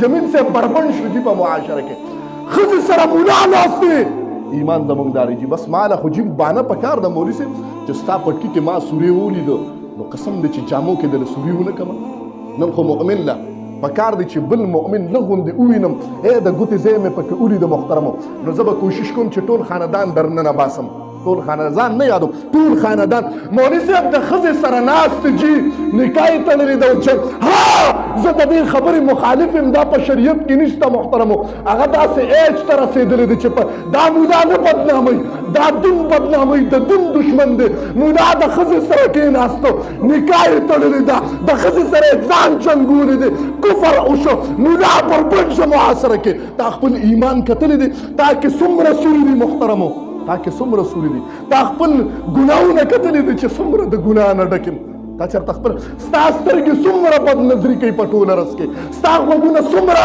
جمیل صاحب بربنډ شو جی په معاشره کې ښځې سره مولا ناست دی. ایمان زمونږ دا دی جی، بس ماله خو جی بانه په کار ده مولوي صاحب چې ستا پټکي کې ما سورې ولیده نو قسم دی چې جامو کې دله سوري ونه کمه. نن خو مؤمن له په کار دی چې بل مؤمن لږ غوندې ووینم، ای د ګوتې ځای مې پکې ولیده محترمو، نو زه به کوشش کوم چې ټول خاندان درننه باسم، ټول خاندان ځان نه یادوم، ټول خاندان. مولوي صاحب د ښځې سره ناست جي، نکاح یې تړلې ده چې ها زه د دې خبرې مخالف یم، دا په شریعت کې نشته محترمو. هغه داسې ایج ته رسېدلی دی چې په دا مولا نه بدناموي، دا دین بدناموي، د دین دښمن دی. مولا د ښځې سره کښېناستو، نکاح یې تړلې ده، د ښځې سره یې ځان جنګولی دی، کفر وشو، مولا بربنډ شو معاشره کې. تا خپل ایمان کتلی دی، تا کې څومره سوري دي محترمو، تا کې څومره سوري دي، تا خپل ګناهونه کتلي دي چې څومره د ګناه نه ډک یم. تا چېرته خپل ستا سترګې څومره بد نظري کوي په ټوله ورځ کې، ستا غوږونه څومره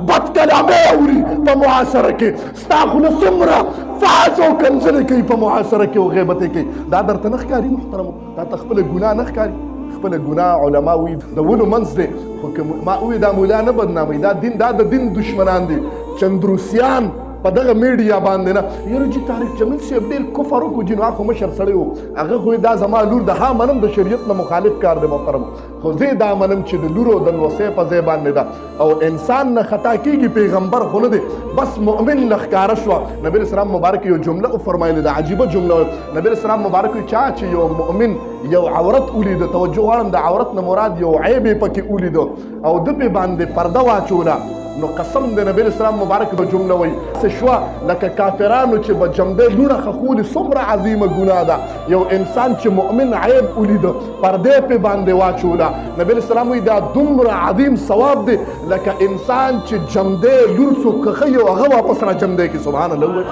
بد کلامې اوري په معاشره کې، ستا خوله څومره فحش او کنځلې کوي په معاشره کې او غیبتې کوي. دا درته نه ښکاري محترمو؟ تا ته خپله ګناه نه ښکاري؟ خپله ګناه علما وایي د ونو منځ دی، خو که ما ووایي دا مولا نه بدناموي، دا دین، دا د دین دښمنان دي، چندروسیان په دغه میډیا باندې نه. یاره جي طارق جمیل صاحب ډېر کفر وکړو جي، نو هغه خو مشر سړی و، هغه خو دا زما لور ده، ها منم د شریعت نه مخالف کار دی محترم، خو زه دا منم چې د لور او د لوسۍ په ځای باندې ده او انسان نه خطا کېږي، پیغمبر خو نه دی، بس مؤمن له ښکاره شوه. نبي علیه السلام مبارک یو جمله وفرمایلې ده، عجیبه جمله وه. نبي علیه السلام مبارک وایي چا چې یو مؤمن یو عورت ولیده، توجه غواړم، د عورت نه مراد یو عیب یې پکې ولیده او ده پې باندې پرده واچوله، نو قسم د نبی علیه السلام مبارک به جمله وایي څه شوه لکه کافرانو چې به جمدی لوڼه ښخولي، څومره عظیمه ګناه ده. یو انسان چې مؤمن عیب ولیده پردې پې باندې واچوله، نبی علیه السلام وایي دا دومره عظیم ثواب دی لکه انسان چې جمدی لور څوک ښخوي او هغه واپس را جمدی کړي. سبحان الله ووایي.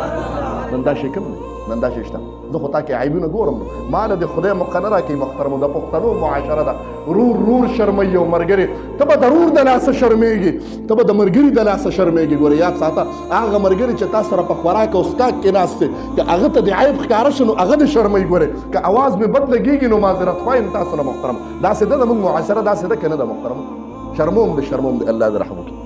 نن دا شی کم دی، نن دا شی شته. زه خو تا کې عیبونه ګورم، ما له دې خدای موقع نه راکوي محترمو. د پښتنو معاشره ده، رور رور شرموي او ملګری ته به د رور د لاسه شرمېږي، ته به د ملګري د لاسه شرمېږي. ګوره یاد ساته، هغه ملګری چې تا سره په خوراک او څښاک کې ناست دی، که هغه ته دې عیب ښکاره شي نو هغه دې شرموي. ګوره که اواز مې بد لګېږي نو معذرت خواه یم تاسو نه محترم. داسې ده زموږ معاشره، داسې ده که نه ده محترم؟ شرموم دې، شرموم دې، الله دې رحم وکړي.